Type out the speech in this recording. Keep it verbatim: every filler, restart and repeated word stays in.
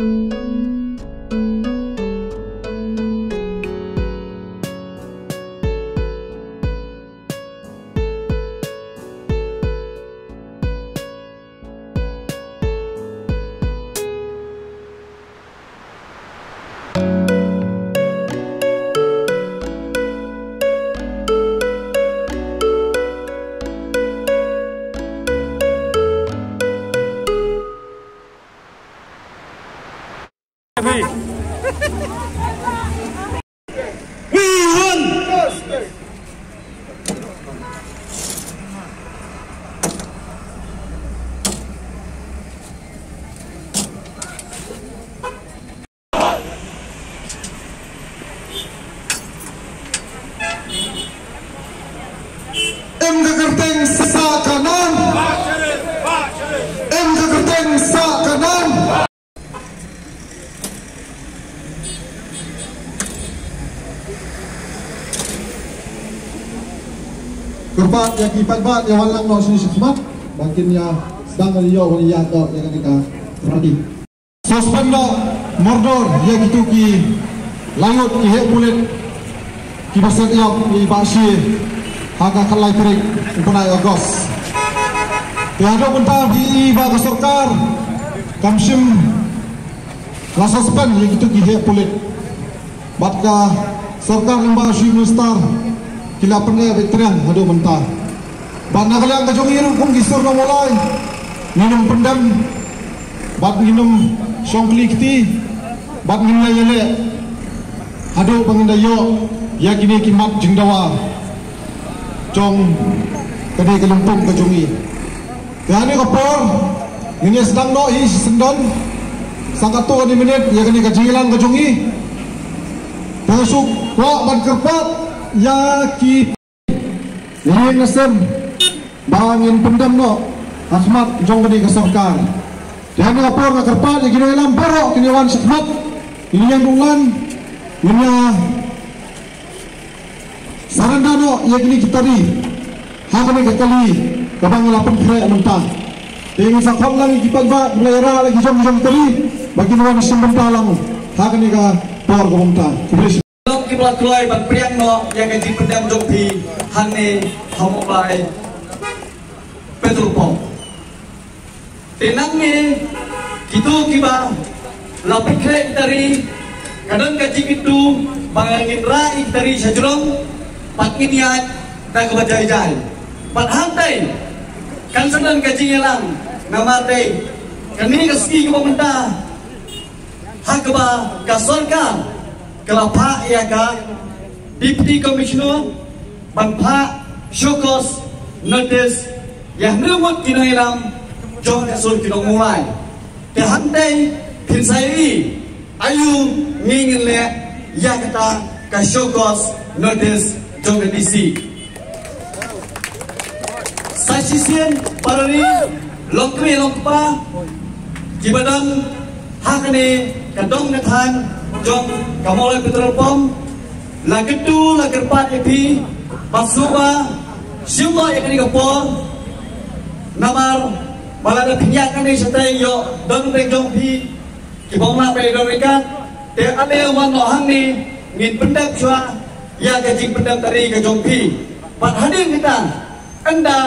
We won! Em ka kyrteng sa ka nam. Em ka kyrteng sa ka nam. Kyrpad ïa ki paidbah ïa wan lang noh shane shakhmat ba kin ïa sdang ïa wan ïa ka ïa kane ka party. Suspend noh mardor ïa kito ki laingut ki heh pulit kiba set ïap ïa i Bah Shi ha ka khatlai tarik u bnai August. Te haduh mynta phi i ba ka sorkar kam shym la suspend ïa kito ki heh pulit. Bad ka sorkar lyngba u Chief Minister ki la pyneh beit triang haduh mynta. Bad na ka liang ka jong ngi ruh kum ki sur nongmulai ngin ym pyndem bad ngin ym shong kli kti bad ngin ïa ïaleh haduh ba ngin da ïoh ïa kine ki mat jingdawa jong kane ka lympung ka jong ngi. Te ha kane ka por ngin ïa sdang noh hi shisyndon sa katto katne minit ïa kane ka jingïalang ka jong ngi. Te nga shu kwah ban kyrpad ïa ki ïing ki sem ba ngin pyndem noh ha khmat jong kane ka sorkar. Te ha kane ka por nga kyrpad ïa ki nongïalam baroh kin ïa wan shakhmat, ngin ïeng dunglan, ngin ïa surrender noh ïa kine ki tari ha kane ka kali kaba ngi la pynkhreh mynta. Te ngin sa khot lang ïa ki paidbah ba la ïa rah la ki jong ki jong ki tari ba kin wan shim bynta lang ha kane ka por kaba mynta. Khublei shibun. Lok kiba la kloi ban pdiang noh ïa ka jingpyndem jong phi hangne ha Mawlai petrol pump. Te nangne kito kiba la pynkhreh ki tari ka don ka jingkyntu ba ngin rah ïa ki tari sha jrong bad ngin ïaid da kaba jai jai. Bad hangtei kan sa don ka jingïalang namar dei kane ka sngi kaba mynta ha kaba ka sorkar ka la phah ïa ka Deputy Commissioner ban phah show cause notice ïa hynriew ngut ki nongïalam jong ka sur ki nongmulai. Te hangtei phin sa ïohi aïu ngi ngin leh ïa kata ka show cause notice jong ka D C. Sa shisien para ri longkmie longkpa kiba don ha kane ka dong ka thaiñ jong ka Mawlai petrol pump, la kyntu la kyrpad ïa phi ba sngewbha shim noh ïa kane ka por. Namar ba lada phin ïaid nangne shatei ïoh don ryngkat jong phi kiba ym lah ban ïadon ryngkat. Te ale wan noh hangne ngin pyndep shuwa ïa ka jingpyndem tari ka jong phi. Bad hadien kita ynda